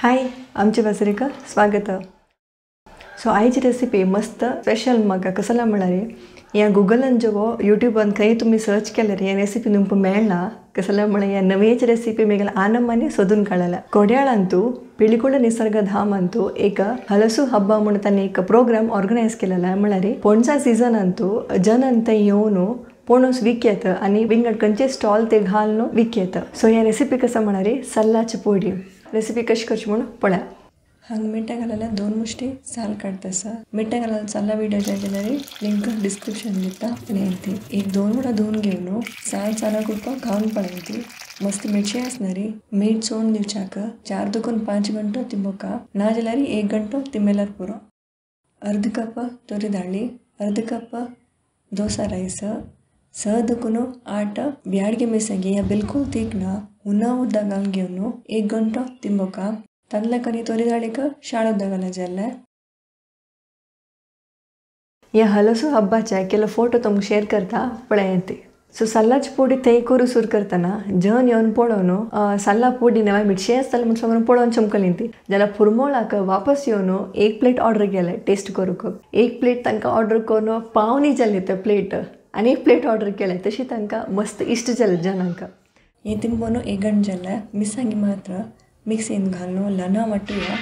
हाय आमचे वासरेक स्वागत। सो आयची रेसिपी मस्त स्पेशल म्हाका कसला म्हळ्यार ह्या गुगलान जो यूट्यूबान खंय तुमी सर्च केल्यार ह्या रेसिपी तुमकां मेळना। कसला म्हळ्यार ह्या नवेच रेसिपी मेगेल्या आनंदाने सोदून काडला। कोड्याळांतू पिळिकोड निसर्गधाम अंतू एक हलसू हब्बा म्हूण तांणी एक प्रोग्राम ऑर्गनायज केलेला। म्हळ्यार पोणसा सीजनांतू जन थंय येवन पणस विकयत आनी विंगड खंयचे स्टॉल ते घालून विकयत। सो ह्या रेसिपी कसं म्हळ्यार सल्लाची पोडी रेसिपी कशी करची म्हणून पळया। हांगा मिरट्या घालल्या 2 मुष्टी साल काडता। मिरट्या घालल्या साला व्हिडिओ जाय जाल्यार लिंक डिस्क्रिप्शन दिता पळयती। 1-2 वडा धुवन घेवन साल साला कुडको खावन पळयती। मस्त मिरची आसणारी मीठ चोवन दिवच्याक 4 दुकून 5 घंटो तिंबोका ना जाल्यार 1 घंटो तिंबेल्यार पुरो। अर्द कप तोरी दाळी, अर्द कप दोसा रायस, 6 दुकून 8 ब्याडगे मिरसांगी या बिलकुल तीख ना उना उद्दा घालून घेवन 1 घंटो तिंबोका। तांदळाक तोरी दाळीक शाळ उद्दा घालूं जाल्लें। ह्या हलसू हब्बाच्या केलो फोटो तुमकां शेअर करता पळयात। सो सल्लाची पोडी थंय करू सुरू करतना जन येवन पळोवन सल्ला पोडी नव्या मिरची आसताले म्हूण सांगून पळोवन चमकली ती जाल्यार पुरमोळाक वापस येवन 1 प्लेट ऑर्डर केलें टेस्ट करूंक। 1 प्लेट तांकां ऑर्डर करून पावणी जाली ते प्लेट आनी 1 प्लेट ऑर्डर केलें तशी तांकां मस्त इश्ट जालें जनांक। हें तिंबोवन 1 घंटो जालें। मिरसांगी मात्र मिक्सीन घालून ल्हान वांटुया।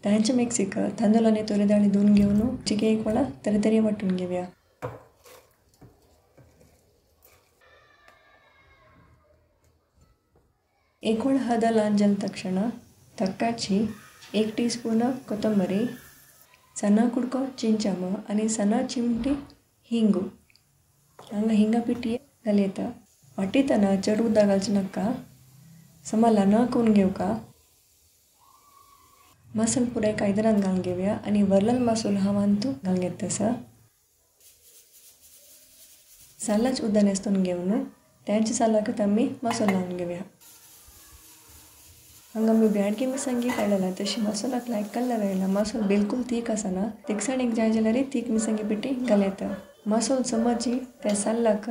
तांच्या मिक्सीक तांदूळ आनी तोरी दाळी धुवन घेवन चिके 1 वडा तरेतरे वांटून घेवया। एक वडा हद ल्हान जाले तक्षण तक्काची 1 टीस्पून कोथंबरी, सन्ना कुडको चिंचाम आनी सन्ना चिमटी हिंगू। हांगा हिंगा पिठी घालयता। वांटितना चड उदक घालचें नाका, समा ल्हान करून घेवका। मसालो पुराय आयदनांत घालून घेवया आनी वरलेलो मसालो हांव अंतू घालून घेता आसा। सालाच उदक नेस्तून घेवन तेंच्या सालाक आमी मसालो लावन घेवया। हांगा आमी ब्याडगी मिरसांगी काडलेला तशी मसाल्याक लायक कलर आयला। मसालो बिलकुल तीख आसना, तिखसाणीक जाय जाल्यार तीख मिरसांगी पिठी घालयता। मसालो समजी त्या साल्लाक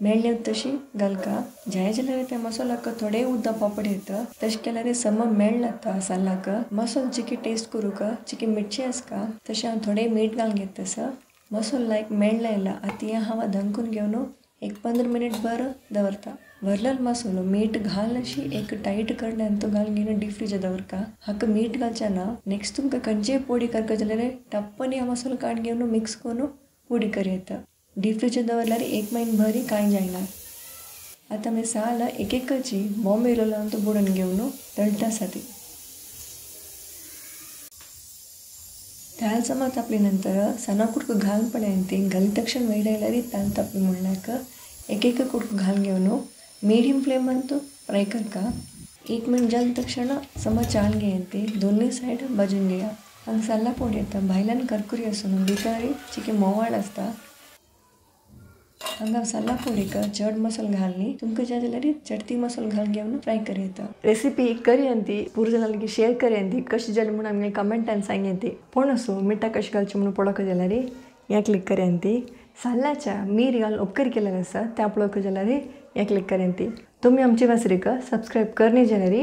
मेळ्ळे तशी घालका। जाय जाल्यार त्या मसाल्याक थोडे उदक पापड येता तशें केल्यार सम मेळना साल्लाक। मसालो चिकी टेस्ट करूंक चिकी मिरची आसका तशें हांव थोडे मीठ घालून घेता आसा। मसालो लायक मेळ्ळा आयला आतां हांव दंकून घेवन एक 15 मिनट बरो दवरता। वरलेलो मसालो मीठ घाल अशी एक टायट कडल्यान तो घालून घेवन डीप फ्रिजार दवरका। हाका मीठ घालचें ना। नेक्स्ट तुमकां खंयचेय पोडी करपा जाल्यार टप्पनी हा मसालो काडून घेवन मिक्स करून पोडी कर येता। डीप फ्रिजार दवरल्यार 1 म्हयनो भरी कांय जायना। आतां आमी साल एक एकची बॉम्बे लावन तो बुडोवन घेवन तळटा आसा ती। ताल समा तापली नंतर सना कुडको घालून पळय ती घाली तक्षण वयर आयल्यार ताल तापली म्हणल्याक एक एक कुडको घालून घेवन मीडियम फ्लेम अंतू फ्राय करका। 1 मिनट जाले तक्षण समा चाल घेय ती दोनूय सायड भाजून घेया। हांगा सल्ला पोडी येता भायल्यान करकुरी आसून भितर चिकी मोवाळ आसता। हांगा सल्ला पोडीक चड मसालो घालनी, तुमकां जाय जाल्यार चडती मसालो घालून घेवन फ्राय कर येता। रेसिपी करया ती पुरो जाणांक शेअर करया ती कशी जाली म्हूण आमगे कमेंटान सांगया ती। पणसो मिठा कशी घालची म्हणून पळोवंक जाल्यार ह्या क्लिक करया ती। साल्लाच्या मीर घालून उपकार केलेलो आसा त्या पळोवंक जाल्यार ह्या क्लिक करया ती। तुमी आमचे वासरेक सबस्क्रायब करनी जाल्यार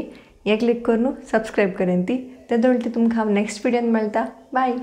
ह्या क्लिक करून सबस्क्रायब करया ती। ते दवरती तुमकां हांव नेक्स्ट व्हिडियोन मेळटा। बाय।